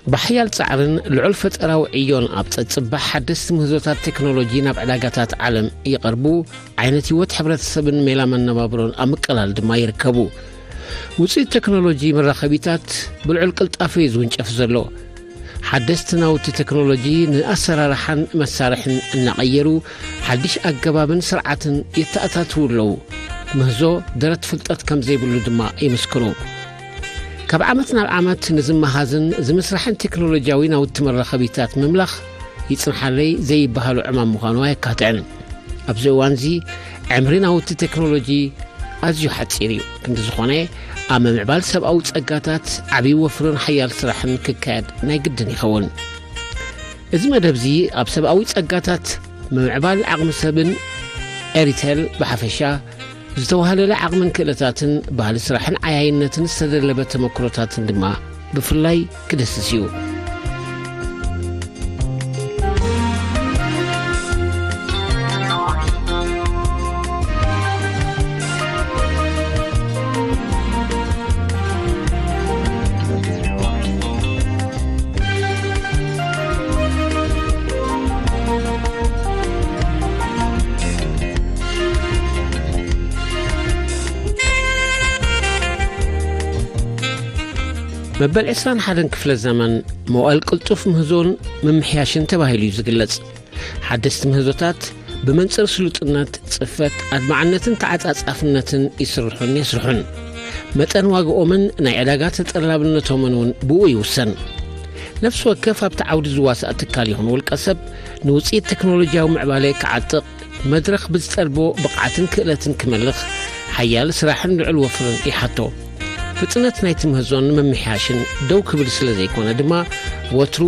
ብሓያል ጻዕርን ልዑል ፈጠራዊ ዕዮን ኣብ ጸጽባሕ ሓደስቲ ምህዞታት ቴክኖሎጂ ናብ ዕዳጋታት ዓለም ይቐርቡ፣ ዓይነት ህይወት ሕብረተሰብን ሜላ መነባብሮን ኣብ ምቅላል ድማ ይርከቡ። ውጽኢት ቴክኖሎጂ መራኸቢታት ብልዑል ቅልጣፈ እዩ ዝውንጨፍ ዘሎ። ሓደስቲ ናውቲ ቴክኖሎጂ ንኣሰራርሓን መሳርሕን እናቐየሩ ሓድሽ ኣገባብን ስርዓትን የተኣታትዉ ኣለዉ። ምህዞ ደረት ፍልጠት ከም ዘይብሉ ድማ ይምስክሩ። ካብ ዓመት ናብ ዓመት ንዝመሃዝን ዝምስራሕን ቴክኖሎጂያዊ ናውቲ መራኸቢታት ምምላኽ ይጽንሓለይ ዘይበሃሉ ዕማም ምዃኑ ኣየካትዕን። ኣብዚ እዋንዚ ዕምሪ ናውቲ ቴክኖሎጂ ኣዝዩ ሓጺር እዩ። ክንዲ ዝኾነ፣ ኣብ ምምዕባል ሰብኣዊ ጸጋታት ዓብዪ ወፍርን ሓያል ስራሕን ክካየድ ናይ ግድን ይኸውን። እዚ መደብዚ ኣብ ሰብኣዊ ጸጋታት ምምዕባል ዓቕሚ ሰብን ኤሪቴል ብሓፈሻ ዝተዋህለለ ዓቕምን ክእለታትን ባህሊ ስራሕን ዓያይነትን ዝተደለበ ተመክሮታትን ድማ ብፍላይ ክድህስስ እዩ። መበል ዕስራን ሓደን ክፍለ ዘመን መዋእል ቅልጡፍ ምህዞን ምምሕያሽን ተባሂሉ እዩ ዝግለጽ። ሓደስቲ ምህዞታት ብመንጽር ስሉጥነት፣ ጽፈት፣ ኣድማዕነትን ተዓጻጻፍነትን ይስርሑን የስርሑን። መጠን ዋግኦምን ናይ ዕዳጋ ተጠላብነቶምን እውን ብኡ ይውሰን። ነፍሲ ወከፍ ኣብቲ ዓውዲ ዝዋሳእ ትካል ይኹን ውልቀ ሰብ ንውጽኢት ቴክኖሎጂያዊ ምዕባለ ክዓጥቕ መድረኽ ብዝጠልቦ ብቕዓትን ክእለትን ክመልኽ ሓያል ስራሕን ልዑል ወፍርን ይሓቶ። ፍጥነት ናይቲ ምህዞን ምምሕያሽን ደው ክብል ስለ ዘይኮነ ድማ ወትሩ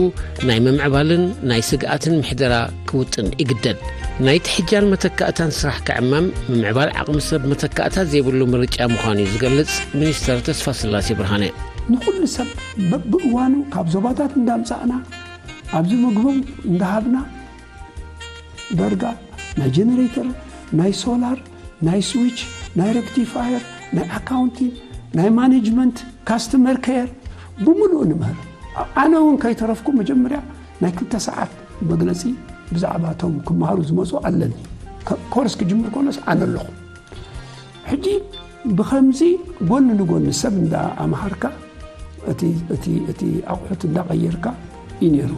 ናይ ምምዕባልን ናይ ስግኣትን ምሕደራ ክውጥን ይግደድ። ናይ ትሕጃን መተካእታን ስራሕ ክዕመም ምምዕባል ዓቕሚ ሰብ መተካእታ ዘይብሉ ምርጫ ምዃኑ እዩ ዝገልጽ ሚኒስተር ተስፋስላሴ ብርሃነ። ንኹሉ ሰብ በብእዋኑ ካብ ዞባታት እንዳምጻእና ኣብዚ ምግቦም እንዳሃብና ዳርጋ ናይ ጀነሬተር፣ ናይ ሶላር፣ ናይ ስዊች፣ ናይ ሬክቲፋየር፣ ናይ ኣካውንቲንግ፣ ናይ ማኔጅመንት፣ ካስተመር ኬር ብምሉኡ ንምህር። ኣነ እውን ከይተረፍኩ መጀመርያ ናይ ክልተ ሰዓት መግለጺ ብዛዕባ እቶም ክመሃሩ ዝመጹ ኣለኒ። ከ-፣ ኮርስ ክጅምር ከሎስ ኣነ ኣለኹ። ሕጂ ብኸምዚ ጎኒ ንጎኒ ሰብ እንዳ ኣምሃርካ እቲ፣ እቲ፣ እቲ ኣቑሑት እንዳቐየርካ እዩ ነይሩ።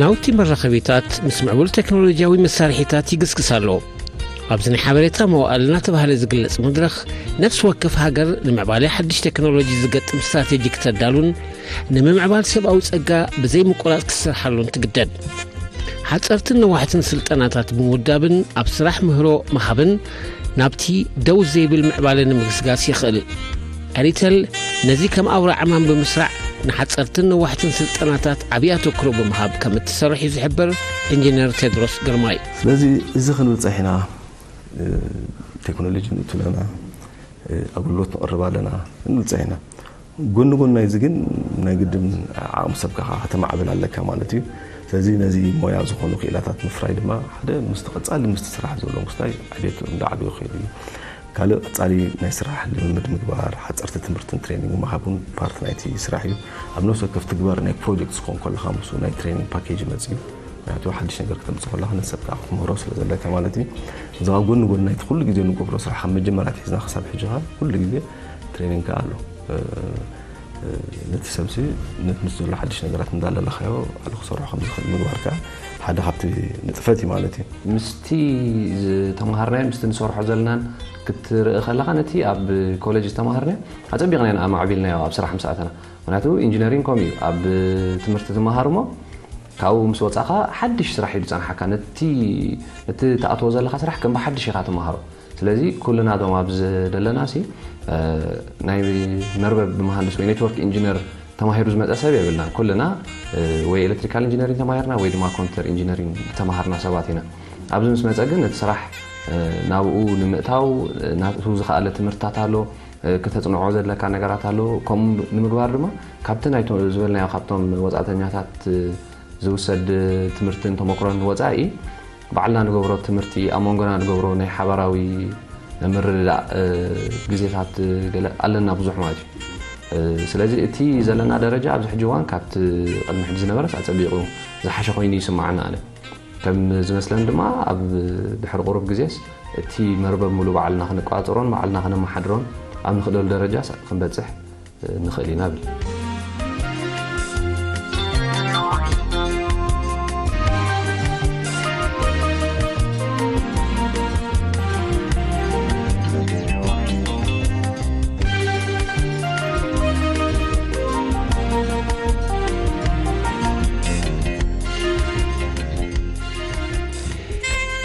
ናውቲ መራኸቢታት ምስ ምዕቡል ቴክኖሎጂያዊ መሳርሒታት ይግስግስ ኣሎ። ኣብዚ ናይ ሓበሬታ መዋእል እናተባህለ ዝግለጽ መድረኽ፣ ነፍሲ ወከፍ ሃገር ንምዕባለ ሓድሽ ቴክኖሎጂ ዝገጥም ስትራቴጂ ክተዳሉን ንምምዕባል ሰብኣዊ ጸጋ ብዘይ ምቁራጽ ክትሰርሓሉን ትግደድ። ሓጸርትን ነዋሕትን ስልጠናታት ብምውዳብን ኣብ ስራሕ ምህሮ ምሃብን ናብቲ ደው ዘይብል ምዕባለ ንምግስጋስ የኽእል። ኤሪተል ነዚ ከም ኣውራ ዕማም ብምስራዕ ንሓጸርትን ነዋሕትን ስልጠናታት ዓብዪ ኣተኩሮ ብምሃብ ከም እትሰርሕ እዩ ዝሕበር ኢንጂነር ቴድሮስ ግርማይ። ስለዚ እዚ ክንብል ጸሒና፣ እ፣ ቴክኖሎጂ ንእቱ ኣለና፣ እ፣ ኣገልግሎት ንቕርብ ኣለና ክንብል ጸሒና። ጎኒ ጎኒ ናይዚ ግን ናይ ግድን ዓቕሚ ሰብካ ከኣ ከተማዕብል ኣለካ ማለት እዩ። ስለዚ ነዚ ሞያ ዝኾኑ ክኢላታት ምፍራይ ድማ ሓደ ምስቲ ቀጻሊ ምስቲ ስራሕ ዘሎ ምስታይ ዕቤት እንዳዓበየ ይኸይድ እዩ። ካልእ ቀጻሊ ናይ ስራሕ ልምምድ ምግባር፣ ሓጸርቲ ትምህርትን ትሬኒንግ ምሃብ እውን ፓርት ናይቲ ስራሕ እዩ። ኣብ ነፍሲ ወከፍ ትግባር ናይ ፕሮጀክት ዝኸውን ከለኻ ምስኡ ናይ ትሬኒንግ ፓኬጅ ይመጽእ እዩ። ምክንያቱ ሓድሽ ነገር ክተምጽእ ከለኻ ነቲ ሰብ ከዓ ክትምህሮ ስለ ዘለካ ማለት እዩ። እዚ ከዓ ጎኒ ጎኒ ናይቲ ኩሉ ግዜ ንገብሮ ስራሕ ካብ መጀመርያ ኣትሒዝና ክሳብ ሕጂ ከዓ ኩሉ ግዜ ትሬኒንግ ከዓ ኣሎ። እ፣ እ፣ ነቲ ሰብሲ ነቲ ምስ ዘሎ ሓድሽ ነገራት እንዳለለኻዮ ባዕሉ ክሰርሖ ከም ዝኽእል ምግባር ከዓ ሓደ ካብቲ ንጥፈት እዩ ማለት እዩ። ምስቲ ዝተምሃርናዮን ምስቲ ንሰርሖ ዘለናን ክትርኢ ከለኻ ነቲ ኣብ ኮሌጅ ዝተምሃርናዮ ኣጸቢቕና ኢና ኣማዕቢልናዮ ኣብ ስራሕ ምስ ኣተና። ምክንያቱ ኢንጂነሪንግ ከምኡ እዩ። ኣብ ትምህርቲ ትመሃር እሞ ካብኡ ምስ ወጻኻ ሓድሽ ስራሕ እዩ ዝጸንሓካ። ነቲ፣ ነቲ ትኣትዎ ዘለኻ ስራሕ ከም ብሓድሽ ኢኻ ትመሃሮ። ስለዚ ኩልና እቶም ኣብዚ ዘለና ሲ፣ እ፣ ናይ መርበብ መሃንድስ ወይ ኔትወርክ ኢንጂነር ተማሂሩ ዝመጸ ሰብ የብልና። ኩልና፣ እ፣ ወይ ኤሌክትሪካል ኢንጂነሪንግ ተማሂርና ወይ ድማ ኮምፒውተር ኢንጂነሪንግ ተማሃርና ሰባት ኢና። ኣብዚ ምስ መጸ ግን እቲ ስራሕ፣ እ፣ ናብኡ ንምእታው፣ እ፣ ናብኡ ዝኸኣለ ትምህርትታት ኣሎ፣ እ፣ ከተጽንዖ ዘለካ ነገራት ኣሎ። ከምኡ ንምግባር ድማ ካብቲ ናይቶ-፣ ዝበልናዮ ካብቶም ወጻእተኛታት፣ እ፣ ዝውሰድ ትምህርትን ተመክሮን ወጻኢ ባዕልና ንገብሮ ትምህርቲ፣ ኣብ መንጎና ንገብሮ ናይ ሓባራዊ ምርድዳእ፣ እ፣ ግዜታት፣ እ፣ ገለ ኣለና ብዙሕ ማለት እዩ። እ፣ ስለዚ እቲ ዘለና ደረጃ ኣብዚ ሕጂ እዋን ካብቲ ቅድሚ ሕጂ ዝነበረስ ኣጸቢቑ ዝሓሸ ኮይኑ ይስምዓና ኣነ። ከም ዝመስለኒ ድማ ኣብ ድሕሪ ቁሩብ ግዜስ እቲ መርበብ ሙሉ ባዕልና ክንቆጻጸሮን ባዕልና ከነመሓድሮን ኣብ ንኽእለሉ ደረጃ ክንበጽሕ ንኽእል ኢና ብል።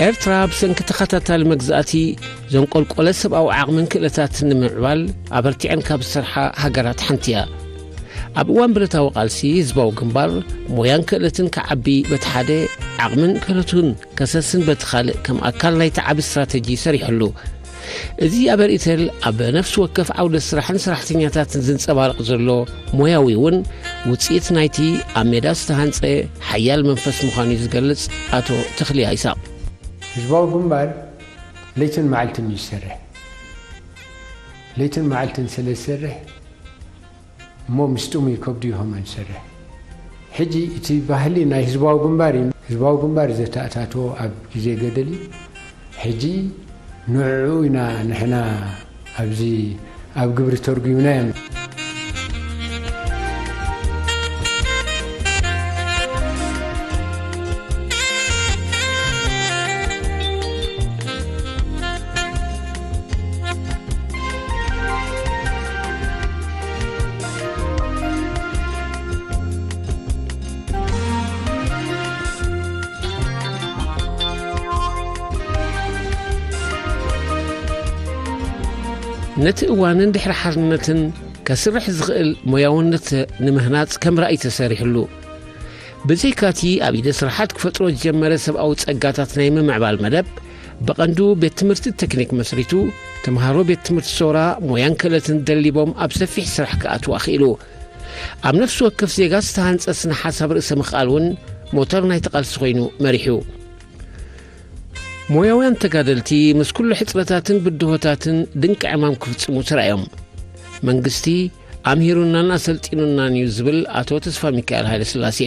ኤርትራ ብሰንኪ ተኸታታሊ መግዛእቲ ዘንቆልቆለ ሰብኣዊ ዓቕምን ክእለታትን ንምምዕባል ኣበርቲዐን ካብ ዝሰርሓ ሃገራት ሓንቲ እያ። ኣብ እዋን ብረታዊ ቃልሲ ህዝባዊ ግንባር ሞያን ክእለትን ክዓቢ በቲ ሓደ፣ ዓቕምን ክእለቱን ከሰስን በቲ ካልእ ከም ኣካል ናይቲ ዓቢ ስትራተጂ ሰሪሕሉ። እዚ ኣበርኢተል ኣብ ነፍሲ ወከፍ ዓውደ ስራሕን ሰራሕተኛታትን ዝንጸባረቕ ዘሎ ሞያዊ እውን ውጽኢት ናይቲ ኣብ ሜዳ ዝተሃንጸ ሓያል መንፈስ ምዃኑ እዩ ዝገልጽ ኣቶ ተኽልየ ይስሃቕ። ህዝባዊ ግንባር ለይትን መዓልትን እዩ ዝሰርሕ። ለይትን መዓልትን ስለ ዝሰርሕ እሞ ምስ ጥሙይ ከብዱ እዩ ከማን ዝሰርሕ። ሕጂ እቲ ባህሊ ናይ ህዝባዊ ግንባር እዩ። ህዝባዊ ግንባር ዘተኣታትዎ ኣብ ግዜ ገደል እዩ። ሕጂ ንዕኡ ኢና ንሕና ኣብዚ ኣብ ግብሪ ተርጒምናዮም። ነቲ እዋንን ድሕሪ ሓርነትን ከስርሕ ዝኽእል ሞያውነት ንምህናጽ ከም ራእይ ተሰሪሕሉ። ብዘይካቲ ኣብ ኢደ ስራሓት ክፈጥሮ ዝጀመረ ሰብኣዊ ጸጋታት ናይ ምምዕባል መደብ፣ ብቐንዱ ቤት ትምህርቲ ቴክኒክ መስሪቱ፣ ተምሃሮ ቤት ትምህርቲ ሶራ ሞያን ክእለትን ደሊቦም ኣብ ሰፊሕ ስራሕ ክኣትዉ ኣኽኢሉ። ኣብ ነፍሲ ወከፍ ዜጋ ዝተሃንጸ ስነ ሓሳብ ርእሰ ምኽኣል እውን ሞተር ናይቲ ቃልሲ ኮይኑ መሪሑ። ሞያውያን ተጋደልቲ ምስ ኩሉ ሕጽረታትን ብድሆታትን ድንቂ ዕማም ክፍጽሙ ተራእዮም። መንግስቲ ኣምሂሩናን ኣሰልጢኑናን እዩ ዝብል ኣቶ ተስፋ ሚካኤል ሃይለስላሴ።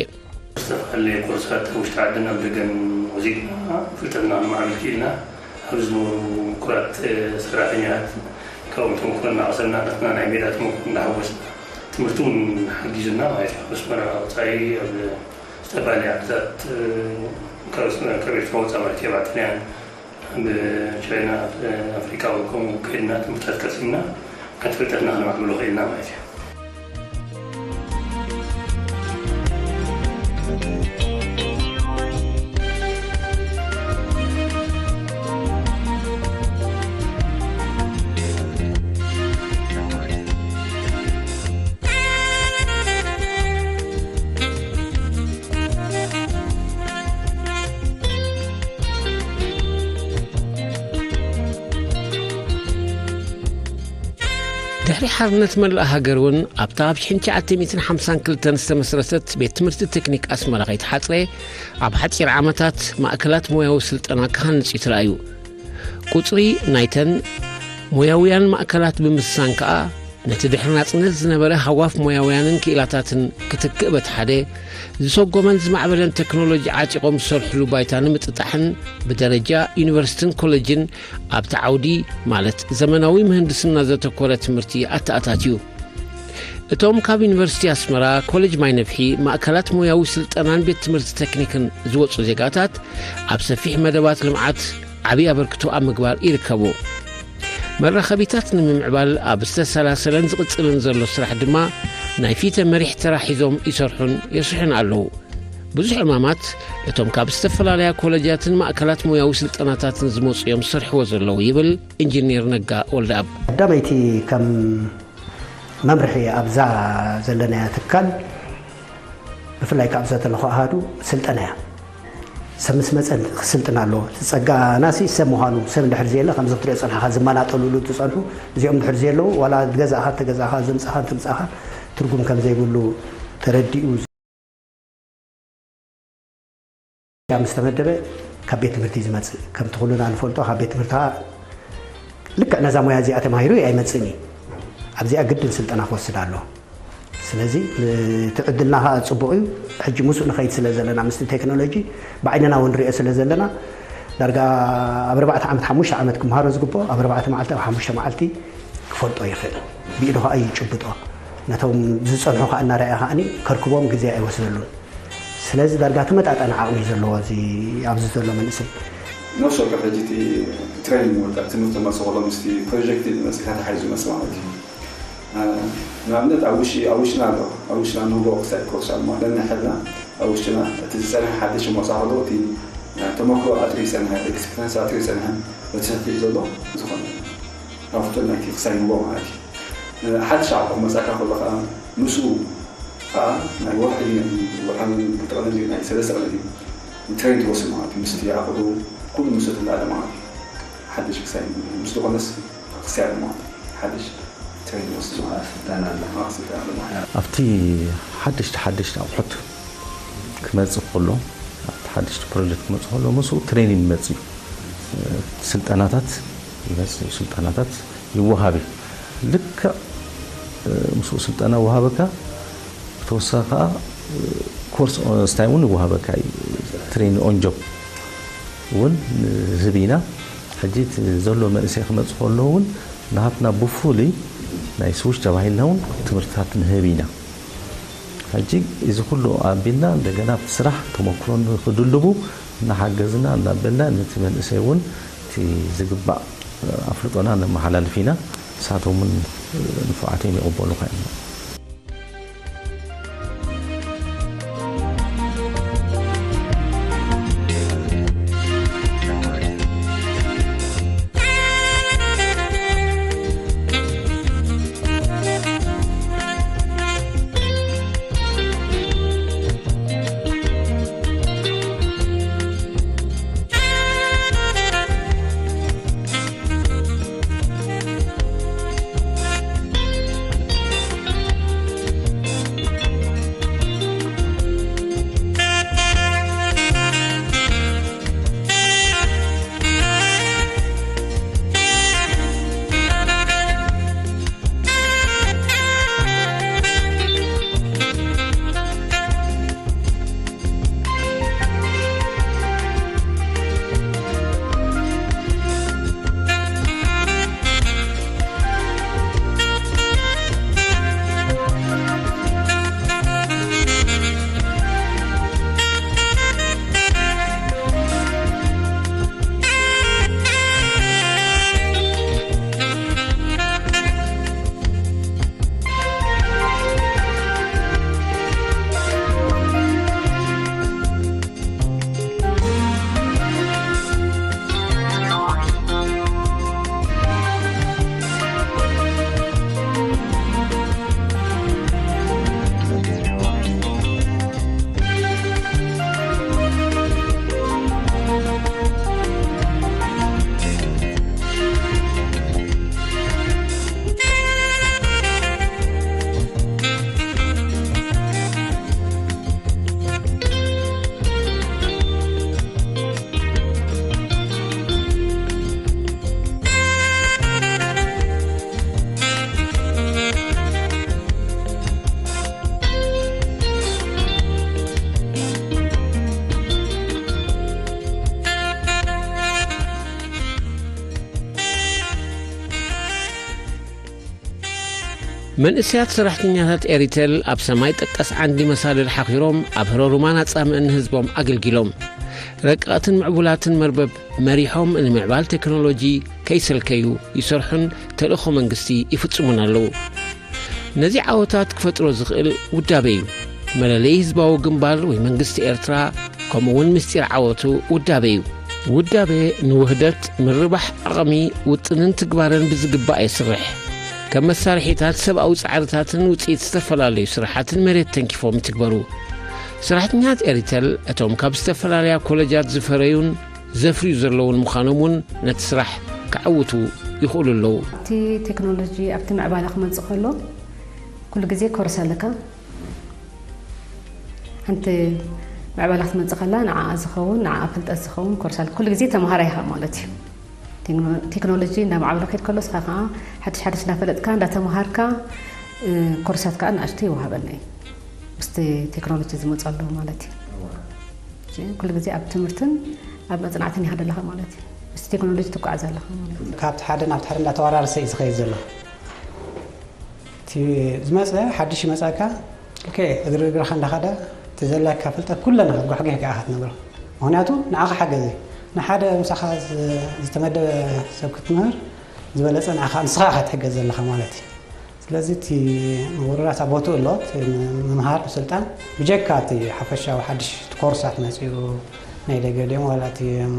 ዝተፈላለየ ኮርሳት ኣብ ውሽጢ ዓድን ኣብ ደገን ወሲድና ፍልጠትና ከነማዕብል ክኢልና። ኣብ ዝነበሩ ምኩራት ሰራሕተኛታት ካብኦም ተመክሮ እናቐሰምና ናትና ናይ ሜዳ ተመክሮ እናሓወስና ትምህርቲ እውን ሓጊዙና ማለት እዩ። ኣብ ኣስመራ ወጻኢ ኣብ ዝተፈላለየ ዓድታት ካብ ኣስመራ ካብ ኤርትራ ወጻኢ ማለት እዩ ኣብ ጥልያን ኣብ ቻይና ኣብ ኣፍሪካ እውን ከምኡ ከይድና ትምህርትታት ቀሲምና ከቲ ፍልጠትና ከነማዕብሎ ክኢልና ማለት እዩ። ድሕሪ ሓርነት መላእ ሃገር እውን ኣብታ ኣብ ሽሕን ትሽዓተ ሚእትን ሓምሳን ክልተን ዝተመስረተት ቤት ትምህርቲ ቴክኒክ ኣስመራ ከይተሓጽረ ኣብ ሓጺር ዓመታት ማእከላት ሞያዊ ስልጠና ክሃንጽ እዩ ተራእዩ። ቁጽሪ ናይተን ሞያውያን ማእከላት ብምስሳን ከኣ ነቲ ድሕሪ ናጽነት ዝነበረ ሃዋፍ ሞያውያንን ክኢላታትን ክትክእ በቲ ሓደ፣ ዝሰጎመን ዝማዕበለን ቴክኖሎጂ ዓጢቖም ዝሰርሕሉ ባይታ ንምጥጣሕን ብደረጃ ዩኒቨርሲቲን ኮሌጅን ኣብቲ ዓውዲ ማለት ዘመናዊ ምህንድስና ዘተኮረ ትምህርቲ ኣተኣታትዩ። እቶም ካብ ዩኒቨርሲቲ ኣስመራ፣ ኮሌጅ ማይ ነፍሒ፣ ማእከላት ሞያዊ ስልጠናን ቤት ትምህርቲ ቴክኒክን ዝወጹ ዜጋታት ኣብ ሰፊሕ መደባት ልምዓት ዓቢ ኣበርክቶ ኣብ ምግባር ይርከቡ። መራኸቢታት ንምምዕባል ኣብ ዝተሰላሰለን ዝቕጽልን ዘሎ ስራሕ ድማ ናይ ፊተ መሪሕ ተራ ሒዞም ይሰርሑን የስርሑን ኣለዉ። ብዙሕ ዕማማት እቶም ካብ ዝተፈላለያ ኮለጃትን ማእከላት ሞያዊ ስልጠናታትን ዝመጹ እዮም ዝሰርሕዎ ዘለዉ ይብል ኢንጂነር ነጋ ወልደኣብ። ቀዳመይቲ ከም መምርሒ ኣብዛ ዘለናያ ትካል ብፍላይ ካብ ዘተለኹ ኣሃዱ ስልጠና እያ። ሰብ ምስ መጸ ክስልጥን ኣለዎ። እቲ ጸጋናሲ ሰብ ምዃኑ ሰብ እንድሕር ዘየለ ከምዚ ክትሪኦ ጸንሓኻ ዝመናጠሉሉ ዝጸንሑ እዚኦም እንድሕር ዘየለዉ ዋላ ገዛእኻ እንተገዛእኻ ዘምጻኻ እንትምጻኻ ትርጉም ከም ዘይብሉ ተረዲኡ ምስ ተመደበ ካብ ቤት ትምህርቲ ዝመጽእ፣ ከምቲ ኩልና ንፈልጦ፣ ካብ ቤት ትምህርቲ ከዓ ልክዕ ነዛ ሞያ እዚኣ ተማሂሩ ኣይመጽእን እዩ። ኣብዚኣ ግድን ስልጠና ክወስድ ኣሎ። ስለዚ እቲ ዕድልና ከዓ ጽቡቕ እዩ። ሕጂ ምስኡ ንኸይድ ስለ ዘለና፣ ምስቲ ቴክኖሎጂ ብዓይንና እውን ንሪኦ ስለ ዘለና፣ ዳርጋ ኣብ ኣርባዕተ ዓመት፣ ሓሙሽተ ዓመት ክምሃሮ ዝግብኦ፣ ኣብ ኣርባዕተ መዓልቲ፣ ኣብ ሓሙሽተ መዓልቲ ክፈልጦ ይኽእል። ብኢዱ ከዓ ይጭብጦ። ነቶም ዝጸንሑ ከዓ እናረኣየ ከዓ ከርክቦም ግዜ ኣይወስደሉን። ስለዚ ዳርጋ ተመጣጣኒ ዓቕሚ እዩ ዘለዎ እዚ ኣብዚ ዘሎ መንእሰይ። ነፍሲ ወከፍ ሕጂ እቲ ትሬኒንግ ወይ ከዓ ትምህርቲ መፅእ ከሎ ምስቲ ፕሮጀክት መፅእ ተተሓሒዙ ይመፅእ ማለት እዩ። እ፣ ንኣብነት ኣብ ውሽጢ፣ ኣብ ውሽጥና ኣሎ፣ ኣብ ውሽጥና ንህቦ ክሳይ ኮርስ ኣሎ ማለት ነንሕድና ኣብ ውሽጥና እቲ ዝፀንሐ ሓድሽ መፃ ከሎ እቲ፣ እ፣ ተመክሮ ኣጥሪ ዝፀንሐ፣ ኤክስፒሪንስ ኣጥሪ ዝፀንሐ በቲ ትሕቲ ዘሎ ዝኾነ ኣፍልጦ ናይቲ ክሳይ ንህቦ ማለት እዩ። እ፣ ሓድሽ ዓቕሚ ክመፃካ ከሎ ከዓ ምስኡ ከዓ ናይ ወርሒ ድዩ፣ ወርሓዊ ክልተ ቀነ ድዩ፣ ናይ ሰለስተ ቀነ ድዩ፣ ትሬን ትወስድ ማለት እዩ። ምስቲ ኣቕሑ ኩሉ ምስ ተላለ ማለት እዩ። ሓድሽ ክሳይ ምስ ዝኾነስ ክሳይ ኣሎ ማለት እዩ። ሓድሽ ትሬን ትወስድ ማለት እዩ። ስልጠና ኣሎ። ኣዎ፣ ስልጠና ኣሎ ማለት እዩ። ኣብቲ ሓደሽቲ ሓደሽቲ ኣቑሑት ክመጽእ ከሎ፣ ኣብቲ ሓደሽቲ ፕሮጀክት ክመጽእ ከሎ፣ ምስኡ ትሬኒንግ ይመጽእ እዩ። ስልጠናታት ይመጽእ እዩ። ስልጠናታት ይወሃብ እዩ። ልክዕ፣ እ፣ ምስኡ ስልጠና ወሃበካ፣ ብተወሳኺ ከኣ፣ እ፣ ኮርስ ኦን ስታይ እውን ይወሃበካ እዩ። ትሬን ኦን ጆብ እውን ንህብ ኢና። ሕጂ እቲ ዘሎ መንእሰይ ክመጽእ ከሎ እውን ንሃብትና ብፍሉይ ናይ ስዊች ተባሂልና እውን ትምህርትታት ንህብ ኢና። ሕጂ እዚ ኩሉ ኣቢልና እንደገና ኣብቲ ስራሕ ተመክሮ ንክድልቡ እናሓገዝና እናበልና ነቲ መንእሰይ እውን እቲ ዝግባእ ኣፍልጦና ነመሓላልፍ ኢና። ንሳቶም እውን ንፉዓት እዮም፣ ይቕበሉኻ እዮም። መንእሰያት ሰራሕተኛታት ኤሪቴል ኣብ ሰማይ ጠቀስ ዓንዲ መሳልል ሓኺሮም ኣብ ህረሩማን ኣጻምእን ንህዝቦም ኣገልጊሎም። ረቀቕትን ምዕቡላትን መርበብ መሪሖም ንምዕባል ቴክኖሎጂ ከይሰልከዩ ይሰርሑን ተልእኾ መንግስቲ ይፍጽሙን ኣለዉ። ነዚ ዓወታት ክፈጥሮ ዝኽእል ውዳበ እዩ። መለለዪ ህዝባዊ ግንባር ወይ መንግስቲ ኤርትራ፣ ከምኡ እውን ምስጢር ዓወቱ ውዳበ እዩ። ውዳበ ንውህደት፣ ምርባሕ ዓቕሚ፣ ውጥንን ትግባረን ብዝግባእ የስርሕ። ከም መሳርሒታት ሰብኣዊ ጻዕርታትን ውጽኢት ዝተፈላለዩ ስራሓትን መሬት ተንኪፎም ይትግበሩ። ሰራሕተኛታት ኤሪተል እቶም ካብ ዝተፈላለያ ኮለጃት ዝፈረዩን ዘፍርዩ ዘለውን ምዃኖም እውን ነቲ ስራሕ ክዓውቱ ይኽእሉ ኣለዉ። እቲ ቴክኖሎጂ ኣብቲ ምዕባለ ክመጽእ ከሎ ኩሉ ግዜ ኮርስ ኣለካ። ሓንቲ ምዕባላ ክትመጽእ ከላ ንዓኣ ዝኸውን፣ ንዓኣ ፍልጠት ዝኸውን ኮርሳት ኩሉ ግዜ ተምሃራይ ኢኻ ማለት እዩ። ቴክኖ-፣ ቴክኖሎጂ እንዳማዕበለ ከይድ ከሎ፣ ንስኻ ከኣ ሓድሽ ሓድሽ እንዳፈለጥካ፣ እንዳተምሃርካ፣ እ፣ ኮርሳት ከኣ ንኣሽቱ ይወሃበና እዩ። ምስቲ ቴክኖሎጂ ዝመጽእ ኣለዉ ማለት እዩ። እሺ፣ ኩሉ ግዜ ኣብ ትምህርትን ኣብ መጽናዕትን ኢኻ ዘለኻ ማለት እዩ። ምስቲ ቴክኖሎጂ ትጓዓዝ ኣለኻ ማለት እዩ። ካብቲ ሓደ ናብቲ ሓደ እንዳተወራረሰ እዩ ዝኸይድ ዘሎ። እቲ ዝመጸ ሓድሽ ይመጸካ፣ ልክዕ እግሪ እግርኻ እንዳኸደ እቲ ዘለካ ፍልጠት ኩለን ክትጓሕጒሕ ከኣ ክትነብሮ። ምኽንያቱ ንዓኻ ሓገዝ እዩ። ንሓደ ምሳኻ ዝ-፣ ዝተመደበ ሰብ ክትምህር ዝበለጸ ንዓኻ፣ ንስኻ ኢኻ ትሕገዝ ዘለኻ ማለት እዩ። ስለዚ እቲ ምውርራስ ኣብ ቦትኡ ኣሎ፣ እቲ ምምሃር ምስልጣን ብጀካ እቲ ሓፈሻዊ ሓድሽ ኮርሳት መጺኡ ናይ ደገ ድዮም ዋላ እቲ፣ እም፣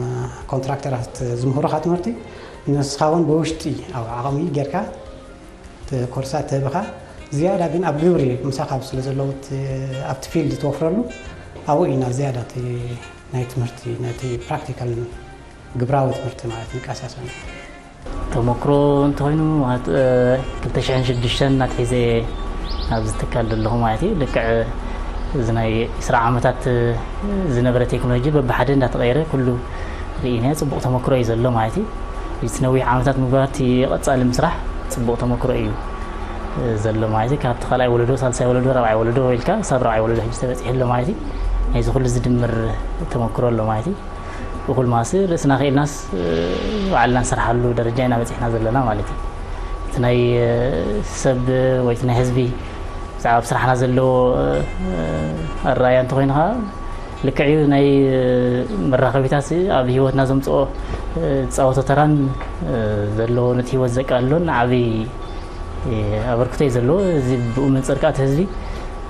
ኮንትራክተራት ዝምህሩኻ ትምህርቲ ንስኻ እውን ብውሽጢ ኣብ ዓቕሚ ጌርካ እቲ ኮርሳት ትህብኻ። ዝያዳ ግን ኣብ ግብሪ ምሳኻ ስለ ዘለዉ እቲ፣ ኣብቲ ፊልድ ትወፍረሉ ኣብኡ ኢና ዝያዳ እቲ ናይ ትምህርቲ ነቲ ፕራክቲካል ግብራዊ ትምህርቲ ማለት ንቀሳሰን። ተመክሮ እንተኾይኑ ማለት፣ እ፣ ክልተ ሽሕን ሽዱሽተን እናትሒዘ ኣብዚ ትካል ዘለኹ ማለት እዩ። ልክዕ እዚ ናይ ዕስራ ዓመታት ዝነበረ ቴክኖሎጂ በብሓደ እንዳተቐየረ ኩሉ ርኢና ጽቡቕ ተመክሮ እዩ ዘሎ ማለት እዩ። እዚ ነዊሕ ዓመታት ምግባር እቲ ቀጻሊ ምስራሕ ጽቡቕ ተመክሮ እዩ ዘሎ ማለት እዩ። ካብቲ ካልኣይ ወለዶ፣ ሳልሳይ ወለዶ፣ ራብዓይ ወለዶ ኢልካ ክሳብ ራብዓይ ወለዶ ሕጂ ተበጺሑ ኣሎ ማለት እዩ። ናይዚ ኩሉ ዝድምር ተመክሮ ኣሎ ማለት እዩ። እኹል ማሲ ርእስና ክኢልናስ፣ እ፣ ባዕልና ንሰርሓሉ ደረጃ ኢና በጺሕና ዘለና ማለት እዩ። እቲ ናይ፣ እ፣ ሰብ ወይ እቲ ናይ ህዝቢ ብዛዕባ ኣብ ስራሕና ዘለዎ፣ እ፣ ኣረኣእያ እንተኾይኑ ኸዓ ልክዕ እዩ። ናይ፣ እ፣ መራኸቢታት ኣብ ህይወትና ዘምጽኦ፣ እ፣ ዝጻወቶ ተራን፣ እ፣ ዘለዎ ነቲ ህይወት ዘቃልሎን ዓብዪ ኣበርክቶ እዩ ዘለዎ። እዚ ብኡ መንጽር ከኣ እቲ ህዝቢ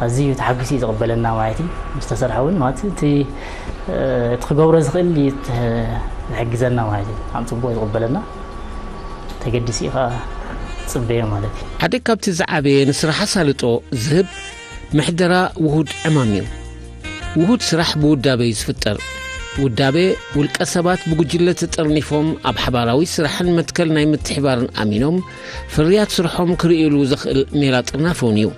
ኣዝዩ ተሓጒሱ እዩ ዝቕበለና ማለት እዩ። ምስ ተሰርሐ እውን ማለት እቲ፣ እቲ ክገብሮ ዝኽእል እዩ ዝሕግዘና ማለት እዩ። ብጣዕሚ ጽቡቕ እዩ ዝቕበለና። ተገዲሱ እዩ ከኣ ዝጽበዮ ማለት እዩ። ሓደ ካብቲ ዝዓበየ ንስራሕ ኣሳልጦ ዝህብ ምሕደራ ውሁድ ዕማም እዩ። ውሁድ ስራሕ ብውዳበ እዩ ዝፍጠር። ውዳበ ውልቀ ሰባት ብጉጅለ ተጠርኒፎም ኣብ ሓባራዊ ስራሕን መትከል ናይ ምትሕባርን ኣሚኖም ፍርያት ስርሖም ክርእዩሉ ዘኽእል ሜላ ጥርናፈ እውን እዩ።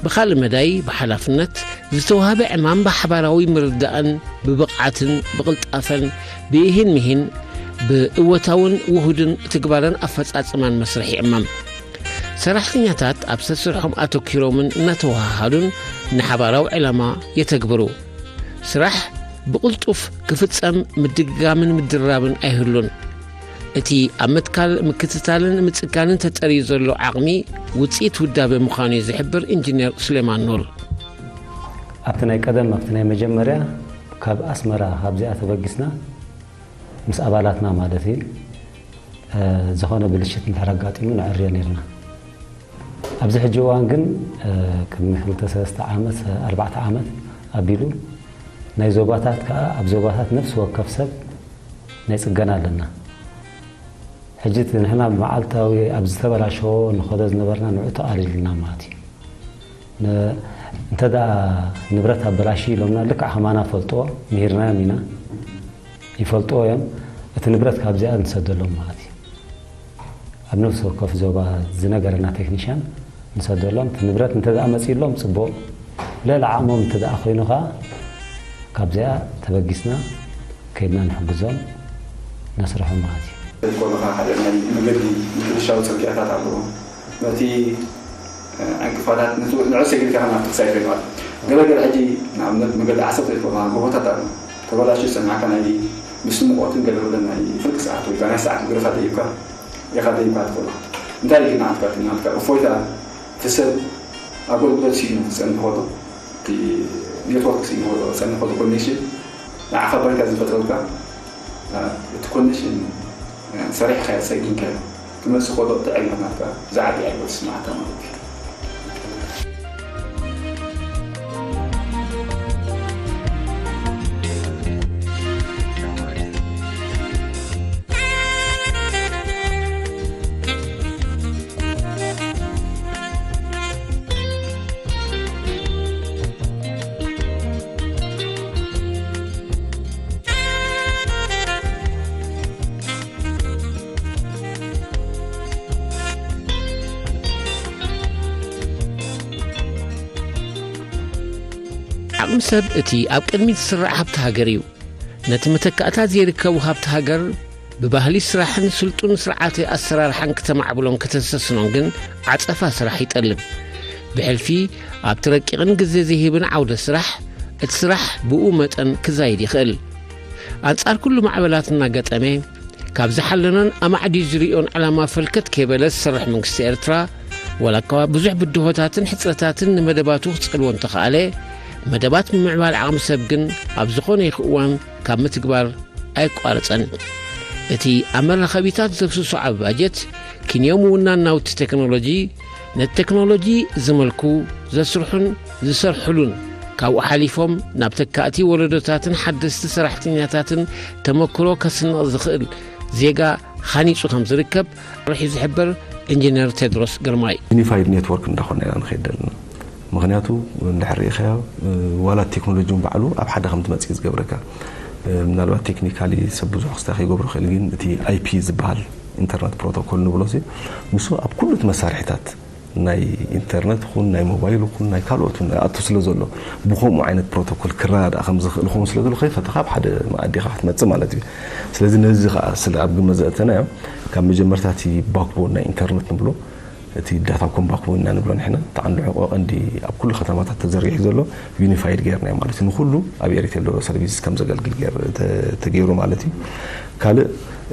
ብኻልእ መዳይ ብሓላፍነት ዝተዋህበ ዕማም ብሓባራዊ ምርዳእን ብብቕዓትን ብቕልጣፈን ብኢሂን ምሂን ብእወታውን ውሁድን ትግባረን ኣፈጻጽማን መስርሕ ይዕመም። ሰራሕተኛታት ኣብ ሰስርሖም ኣተኲሮምን እናተወሃሃዱን ንሓባራዊ ዕላማ የተግብሩ። ስራሕ ብቕልጡፍ ክፍጸም ምድግጋምን ምድርራብን ኣይህሉን። እቲ ኣብ ምትካል፣ ምክትታልን ምጽጋንን ተጠርዩ ዘሎ ዓቕሚ ውጽኢት ውዳበ ምዃኑ እዩ ዝሕብር ኢንጂነር ሱሌማን ኑር። ኣብቲ ናይ ቀደም፣ ኣብቲ ናይ መጀመርያ ካብ ኣስመራ ካብዚኣ ተበጊስና ምስ ኣባላትና ማለት እዩ፣ እ፣ ዝኾነ ብልሽት እንድሕር ኣጋጢሙ ነዕርዮ ነይርና። ኣብዚ ሕጂ እዋን ግን፣ እ፣ ቅድሚ ክልተ ሰለስተ ዓመት፣ ኣርባዕተ ዓመት ኣቢሉ ናይ ዞባታት ከኣ ኣብ ዞባታት ነፍሲ ወከፍ ሰብ ናይ ጽገና ኣለና። ሕጂ እቲ ንሕና መዓልታዊ ኣብ ዝተበላሸዎ ንኸዶ ዝነበርና ንዑ ተቓሊሉና ማለት እዩ። ን-፣ እንተ ደኣ ንብረት ኣበላሽዩ ኢሎምና፣ ልክዕ ከማና ፈልጥዎ፣ ምሂርናዮም ኢና፣ ይፈልጥዎ እዮም። እቲ ንብረት ካብዚኣ ንሰደሎም ማለት እዩ። ኣብ ነፍሲ ወከፍ ዞባ ዝነገረና ቴክኒሽያን ንሰደሎም። እቲ ንብረት እንተ ደኣ መጺእሎም ጽቡቕ፣ ልዕሊ ዓቕሞም እንተ ደኣ ኮይኑ ኸኣ ካብዚኣ ተበጊስና ከይድና ንሕግዞም፣ ነስርሖም ማለት እዩ። ዘይኮነ ኸዓ ሓደ ናይ መገዲ ምትብልሻው ጽርግያታት ኣለዎ። ነቲ፣ እ፣ ዕንቅፋታት ነቲ ንዑ ሰጊርካ ናብቲ ክሳይ ኮይኑ ኣሎ። ገለ ገለ ሕጂ ንኣብነት መገዲ ዓሰርተ ይኮና ጎቦታት ኣሎ። ተበላሽዩ ዝጸንሓካ ናይ ምስ ሙቐትን ገለ ገለ ናይ ፍርቂ ሰዓት ወይ ናይ ሰዓት እግርኻ ደይብካ ኢኻ ደይብካ ትኸዶ። እንታይ ግን ናትካ ናትካ እፎይታ እቲ ሰብ ኣገልግሎት ስኢኑ ክጸንሕ ከሎ፣ እቲ ኔትወርክ ስኢኑ ከሎ፣ ክጸንሕ ከሎ ኮኔክሽን ንዓኻ ባይታ ዝፈጥረልካ፣ እ፣ እቲ ኮኔክሽን፣ እ፣ ሰሪሕካዮ፣ ጸጊንካዮ ትመጽእ ከሎ፣ እቲ ዕግበት ናትካ ዝዓቢ ዕግበት ይስምዓካ ማለት እዩ። ሰብ እቲ ኣብ ቅድሚት ዝስራዕ ሃብቲ ሃገር እዩ። ነቲ መተካእታ ዘይርከቡ ሃብቲ ሃገር ብባህሊ ስራሕን ስልጡን ስርዓተ ኣሰራርሓን ክተማዕብሎን ከተሰስኖን ግን ዓጸፋ ስራሕ ይጠልብ። ብሕልፊ ኣብቲ ረቂቕን ግዜ ዘይህብን ዓውደ ስራሕ፣ እቲ ስራሕ ብኡ መጠን ክዛይድ ይኽእል። ኣንጻር ኩሉ ማዕበላት እናገጠመ፣ ካብ ዝሓለኖን ኣማዕድዩ ዝርእዮን ዕላማ ፈልከት ከይበለ ዝሰርሕ መንግስቲ ኤርትራ፣ ዋላ እኳ ብዙሕ ብድሆታትን ሕጽረታትን ንመደባቱ ክጸልዎ እንተኸኣለ፣ መደባት ምምዕባል ዓቕሚ ሰብ ግን ኣብ ዝኾነ ይኹ እዋን ካብ ምትግባር ኣይቋረጸን። እቲ ኣብ መራኸቢታት ዘፍስሶ ዓቢ ባጀት፣ ክንዮ ምውናን ናውቲ ቴክኖሎጂ፣ ነቲ ቴክኖሎጂ ዝመልኩ፣ ዘስርሑን ዝሰርሕሉን፣ ካብኡ ሓሊፎም ናብ ተካእቲ ወለዶታትን ሓደስቲ ሰራሕተኛታትን ተመክሮ ከስንቕ ዝኽእል ዜጋ ሃኒጹ ከም ዝርከብ ርሒ ዝሕበር ኢንጂነር ቴድሮስ ግርማይ። ዩኒፋይድ ኔትወርክ እንዳኾና ኢና ንኸይድ ዘለና። ምኽንያቱ እንድሕር ርኢኻዮ፣ ዋላ ቴክኖሎጂ እውን ባዕሉ ኣብ ሓደ ከም ትመጽእ እዩ ዝገብረካ። ምናልባት ቴክኒካሊ ሰብ ብዙሕ ክስታ ከይገብሮ ይኽእል፣ ግን እቲ ኣይፒ ዝበሃል ኢንተርነት ፕሮቶኮል ንብሎ ሲ፣ ንሱ ኣብ ኩሉ እቲ መሳርሒታት ናይ ኢንተርነት ይኹን ናይ ሞባይል ይኹን ናይ ካልኦት እውን ኣቱ ስለ ዘሎ፣ ብኸምኡ ዓይነት ፕሮቶኮል ክረዳዳእ ከም ዝኽእል ይኸውን ስለ ዘሎ፣ ከይፈተኻ ኣብ ሓደ መኣዲ ኢኻ ክትመጽእ ማለት እዩ። ስለዚ ነዚ ኸዓ ስለ ኣብ ግምት ዘእተናዮ፣ ካብ መጀመርታ እቲ ባክቦን ናይ ኢንተርነት ንብሎ፣ እቲ ዳታ ኮም ባክቦን ኢና ንብሎ ንሕና፣ እቲ ዓንዲ ሕቆ ቀንዲ ኣብ ኩሉ ከተማታት ተዘርጊሑ ዘሎ ዩኒፋይድ ጌርናዮ ማለት እዩ። ንኹሉ ኣብ ኤሪቴል ዶ ሰርቪስስ ከም ዘገልግል ጌር-፣ ተ-፣ ተገይሩ ማለት እዩ። ካልእ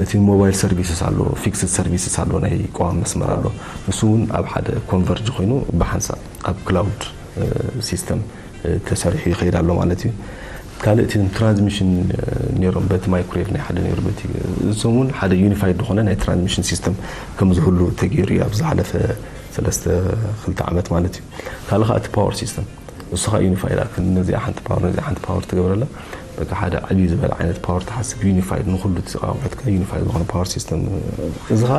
እቲ ሞባይል ሰርቪስስ ኣሎ፣ ፊክስድ ሰርቪስስ ኣሎ፣ ናይ ቀዋሚ መስመር ኣሎ። ንሱ እውን ኣብ ሓደ ኮንቨርጅ ኮይኑ ብሓንሳእ ኣብ ክላውድ ሲስተም ተሰሪሑ ይኸይድ ኣሎ ማለት እዩ። ካልእ እቲ ትራንስሚሽን ነይሮም፣ በቲ ማይክሮዌቭ ናይ ሓደ ነይሩ፣ በቲ እሶም እውን ሓደ ዩኒፋይድ ዝኾነ ናይ ትራንስሚሽን ሲስተም ከም ዝህሉ ተገይሩ እዩ ኣብ ዝሓለፈ ሰለስተ ክልተ ዓመት ማለት እዩ። ካልእ ከዓ እቲ ፓወር ሲስተም፣ እሱ ከዓ ዩኒፋይድ ኣክል ነዚኣ ሓንቲ ፓወር ነዚኣ ሓንቲ ፓወር ትገብረላ፣ በቃ ሓደ ዓብዪ ዝበለ ዓይነት ፓወር ትሓስብ፣ ዩኒፋይድ ንኹሉ እቲ ኣቑሑትካ ዩኒፋይድ ዝኾነ ፓወር ሲስተም። እዚ ከዓ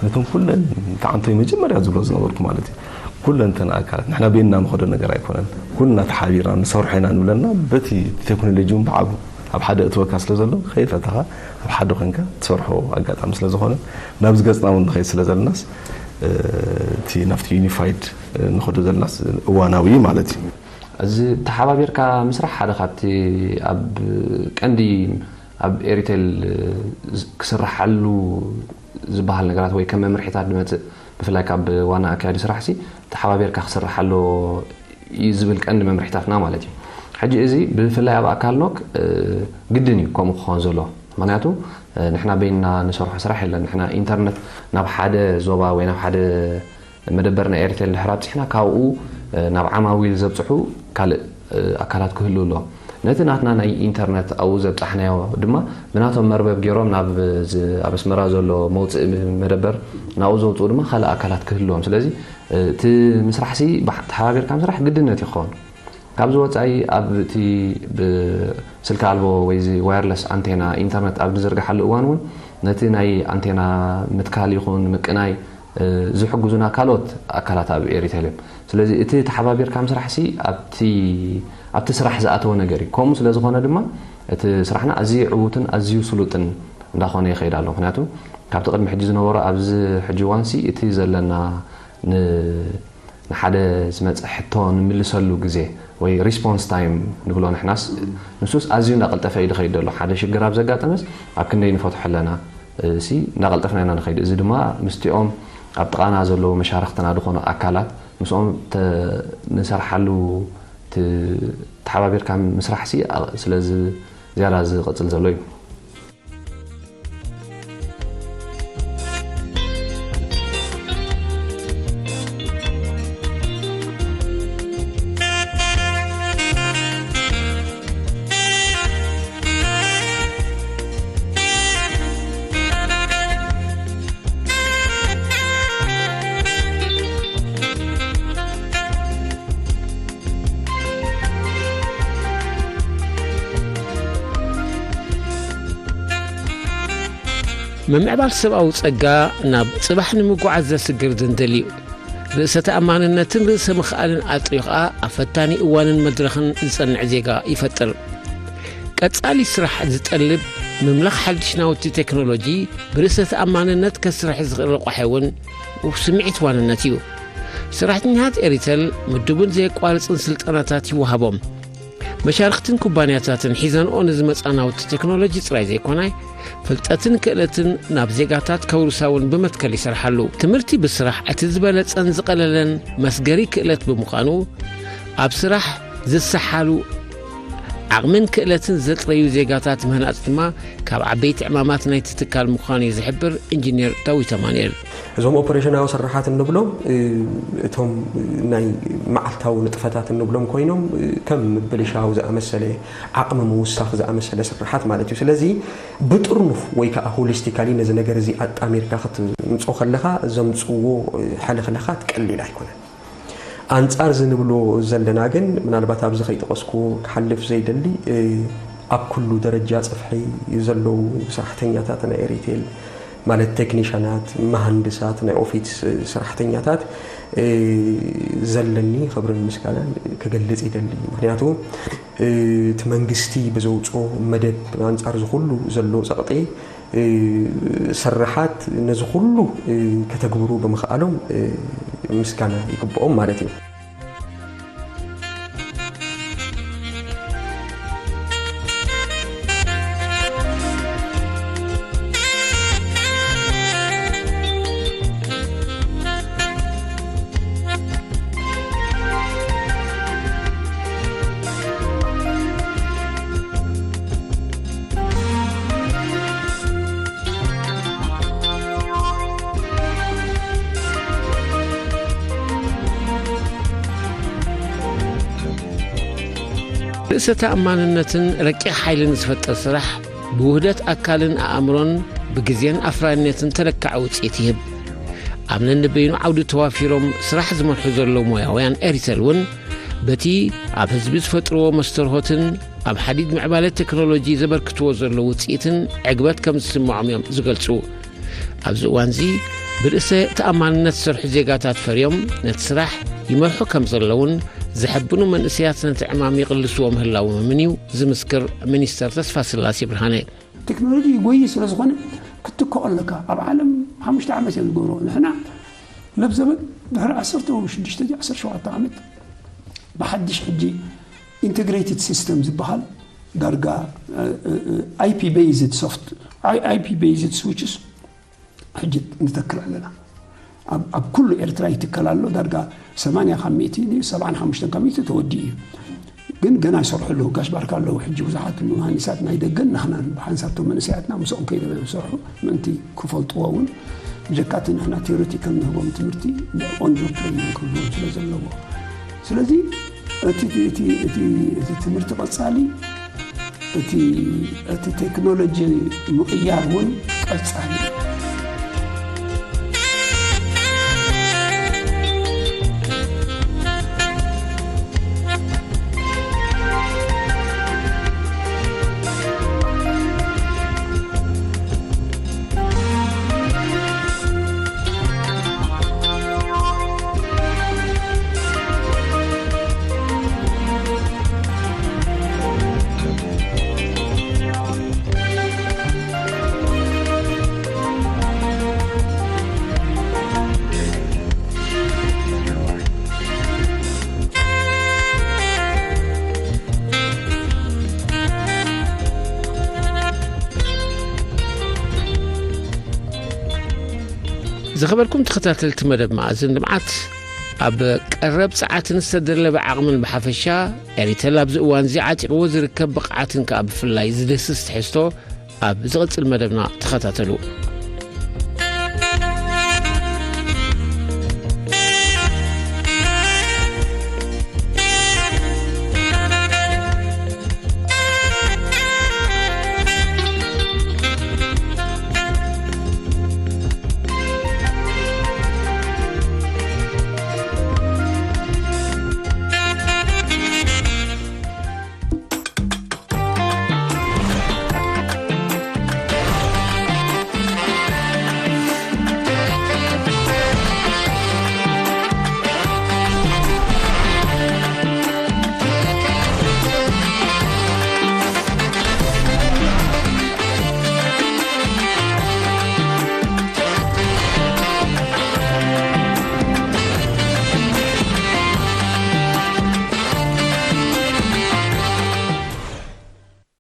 ነቶም ኩለን ተዓንቶይ መጀመርያ ዝብሎ ዝነበርኩ ማለት እዩ፣ ኩለን እተን ኣካላት ንሕና በይንና ንኸዶ ነገር ኣይኮነን፣ ኩልና ተሓቢርና ንሰርሖ ኢና ንብለና፣ በቲ ቴክኖሎጂ እውን ብዓቡ ኣብ ሓደ እትወካ ስለ ዘሎ ከይፈተኻ ኣብ ሓደ ኮንካ ትሰርሖ ኣጋጣሚ ስለ ዝኾነ፣ ናብዚ ገጽና እውን ንኸይድ ስለ ዘለናስ፣ እቲ ናብቲ ዩኒፋይድ ንኸዶ ዘለናስ እዋናዊ ማለት እዩ። እዚ ተሓባቢርካ ምስራሕ ሓደ ካብቲ ኣብ ቀንዲ ኣብ ኤሪቴል ክስርሓሉ ዝበሃል ነገራት ወይ ከም መምርሒታት ዝመፅእ፣ ብፍላይ ካብ ዋና ኣካያዲ ስራሕ ሲ ተሓባቢርካ ክስራሕ ኣሎ እዩ ዝብል ቀንዲ መምርሒታትና ማለት እዩ። ሕጂ እዚ ብፍላይ ኣብ ኣካል ኖክ ግድን እዩ ከምኡ ክኸውን ዘሎ። ምክንያቱ ንሕና በይንና ንሰርሖ ስራሕ የለን። ንሕና ኢንተርነት ናብ ሓደ ዞባ ወይ ናብ ሓደ መደበር ናይ ኤርቴል ድሕር ኣብፅሕና ካብኡ ናብ ዓማዊል ዘብፅሑ ካልእ ኣካላት ክህልው ኣለዎም። ነቲ ናትና ናይ ኢንተርነት ኣብኡ ዘብፃሕናዮ ድማ ብናቶም መርበብ ገይሮም ናብ ኣብ ኣስመራ ዘሎ መውፅኢ መደበር ናብኡ ዘውፅኡ ድማ ካልእ ኣካላት ክህልዎም። ስለዚ እቲ ምስራሕ ሲ ተሓባቢርካ ምስራሕ ግድነት ይኸውን። ካብዚ ወፃኢ ኣብ እቲ ብስልኪ ኣልቦ ወይ እዚ ዋየርለስ ኣንቴና ኢንተርነት ኣብ ንዝርግሓሉ እዋን እውን ነቲ ናይ ኣንቴና ምትካል ይኹን ምቅናይ ዝሕግዙና ካልኦት ኣካላት ኣብ ኤሪቴል እዮም። ስለዚ እቲ ተሓባቢርካ ምስራሕ ሲ ኣብቲ ኣብቲ ስራሕ ዝኣተወ ነገር እዩ። ከምኡ ስለ ዝኾነ ድማ እቲ ስራሕና ኣዝዩ ዕዉትን ኣዝዩ ስሉጥን እንዳኾነ ይኸይድ ኣሎ። ምክንያቱ ካብቲ ቅድሚ ሕጂ ዝነበሮ ኣብዚ ሕጂ እዋን ሲ እቲ ዘለና ን ንሓደ ዝመፀ ሕቶ ንምልሰሉ ግዜ ወይ ሪስፖንስ ታይም ንብሎ ንሕናስ ንሱስ ኣዝዩ እንዳቀልጠፈ እዩ ዝኸይድ ዘሎ። ሓደ ሽግር ኣብ ዘጋጠመስ ኣብ ክንደይ ንፈትሖ ኣለና ሲ እንዳቀልጠፍና ኢና ንኸይድ። እዚ ድማ ምስቲኦም ኣብ ጥቓና ዘለዉ መሻርክትና ዝኾኑ ኣካላት ምስኦም ንሰርሓሉ ተሓባቢርካ ምስራሕ ሲ ስለዚ ዝያዳ ዝቕፅል ዘሎ እዩ። ምምዕባል ሰብኣዊ ጸጋ ናብ ጽባሕ ንምጉዓዝ ዘስግር ደንደል እዩ። ርእሰ ተኣማንነትን ርእሰ ምኽኣልን ኣጥርዩ ኸኣ ኣብ ፈታኒ እዋንን መድረኽን ዝጸንዕ ዜጋ ይፈጥር። ቀጻሊ ስራሕ ዝጠልብ ምምላኽ ሓድሽ ናውቲ ቴክኖሎጂ ብርእሰ ተኣማንነት ከስርሕ ዝኽእል ረቋሒ እውን ስምዒት ዋንነት እዩ። ሰራሕተኛታት ኤሪተል ምዱብን ዘየቋርጽን ስልጠናታት ይወሃቦም። መሻርኽትን ኩባንያታትን ሒዘንኦ ንዝመጻ ናውቲ ቴክኖሎጂ ጥራይ ዘይኮነ፣ ፍልጠትን ክእለትን ናብ ዜጋታት ከውርሳ እውን ብመትከል ይሰርሓሉ። ትምህርቲ ብስራሕ እቲ ዝበለጸን ዝቐለለን መስገሪ ክእለት ብምዃኑ፣ ኣብ ስራሕ ዝሰሓሉ ዓቕምን ክእለትን ዘጥረዩ ዜጋታት ምህናጽ ድማ ካብ ዓበይቲ ዕማማት ናይቲ ትካል ምዃኑ እዩ ዝሕብር ኢንጂነር ዳዊት ኣማኑኤል። እዞም ኦፐሬሽናዊ ስርሓት እንብሎም፣ እ፣ እቶም ናይ መዓልታዊ ንጥፈታት እንብሎም ኮይኖም፣ እ፣ ከም ምብልሻው ዝኣመሰለ፣ ዓቕሚ ምውሳኽ ዝኣመሰለ ስርሓት ማለት እዩ። ስለዚ ብጥርኑፍ ወይ ከዓ ሆሊስቲካሊ ነዚ ነገር እዚ ኣጣሚርካ ክትምፅኦ ከለኻ ዘምፅዎ፣ እ፣ ሕልኽላኻት ቀሊል ኣይኮነን። ኣንጻር እዚ ንብሎ ዘለና ግን ምናልባት ኣብዚ ከይጠቐስኩ ክሓልፍ ዘይደሊ፣ እ፣ ኣብ ኩሉ ደረጃ ጽፍሒ ዘለዉ ሰራሕተኛታት ናይ ኤሪቴል ማለት ቴክኒሻናት፣ መሃንድሳት፣ ናይ ኦፊስ ሰራሕተኛታት፣ እ፣ ዘለኒ ክብርን ምስጋናን ክገልጽ ይደሊ። ምኽንያቱ፣ እ፣ እቲ መንግስቲ ብዘውጽኦ መደብ ኣንጻር እዚ ኩሉ ዘሎ ጸቕጢ፣ እ፣ ስርሓት ነዚ ኩሉ፣ እ፣ ከተግብሩ ብምኽኣሎም፣ እ፣ ምስጋና ይግብኦም ማለት እዩ። ርእሰ ተኣማንነትን ረቂቕ ሓይልን ዝፈጥር ስራሕ፣ ብውህደት ኣካልን ኣእምሮን ብግዜን ኣፍራይነትን ተለካዒ ውጽኢት ይህብ። ኣብ ነንበይኑ ዓውዲ ተዋፊሮም ስራሕ ዝመርሑ ዘለዉ ሞያውያን ኤሪተል እውን፣ በቲ ኣብ ህዝቢ ዝፈጥርዎ መስተርሆትን ኣብ ሓዲድ ምዕባለ ቴክኖሎጂ ዘበርክትዎ ዘለዉ ውጽኢትን ዕግበት ከም ዝስምዖም እዮም ዝገልጹ። ኣብዚ እዋንዚ ብርእሰ ተኣማንነት ዝሰርሑ ዜጋታት ፈርዮም ነቲ ስራሕ ይመርሑ ከም ዘለዉን፣ ዘሐብኑ መንእሰያት ነቲ ዕማም ይቕልስዎ ምህላዎም እውን እዩ ዝምስክር ሚኒስተር ተስፋስላሴ ብርሃነ። ቴክኖሎጂ ይጎይ ስለ ዝኾነ ክትትክኦ ኣለካ። ኣብ ዓለም ሓሙሽተ ዓመት እዮም ዝገብሮ። ንሕና ለብዘበን ድሕሪ ዓሰርተ ሽዱሽተ ዓሰርተ ሸውዓተ ዓመት ብሓድሽ ሕጂ ኢንተግሬትድ ሲስተም ዝበሃል ዳርጋ፣ እ፣ እ፣ እ፣ ኣይፒ ቤዝድ ሶፍት፣ ኣይ-፣ ኣይፒ ቤዝድ ስዊችስ ሕጂ ንተክል ኣለና። ኣብ፣ ኣብ ኩሉ ኤርትራ ይትከል ኣሎ። ዳርጋ ሰማንያ ካብ ሚእቲ፣ ሰብዓን ሓሙሽተን ካብ ሚእቲ ተወዲኡ እዩ። ግን ገና ይሰርሑ ኣለዉ። ጋሽ ባርካ ኣለዉ። ሕጂ ብዙሓት መሃንዲሳት ናይ ደገን ንሕናን ብሓንሳብ እቶም መንእሰያትና ምስኦም ከይዶም እዮም ዝሰርሑ። ምእንቲ ክፈልጥዎ እውን ብጀካ እቲ ንሕና ቴዎሬቲካል ንህቦም ትምህርቲ ኦን ጆብ ትሬኒንግ ክህልዎም ስለ ዘለዎ። ስለዚ እቲ፣ እቲ፣ እቲ፣ እቲ ትምህርቲ ቀጻሊ፣ እቲ፣ እቲ ቴክኖሎጂ ምቕያር እውን ቀጻሊ እዩ። ዝኸበርኩም ተኸታተልቲ መደብ መኣዝን ልምዓት፣ ኣብ ቀረብ ጸዓትን ዝተደለበ ዓቕምን ብሓፈሻ፣ ኤሪተል ኣብዚ እዋንዚ ዓጢቕዎ ዝርከብ ብቕዓትን ከኣ ብፍላይ ዝድህስስ ትሕዝቶ ኣብ ዝቕጽል መደብና ተኸታተሉ።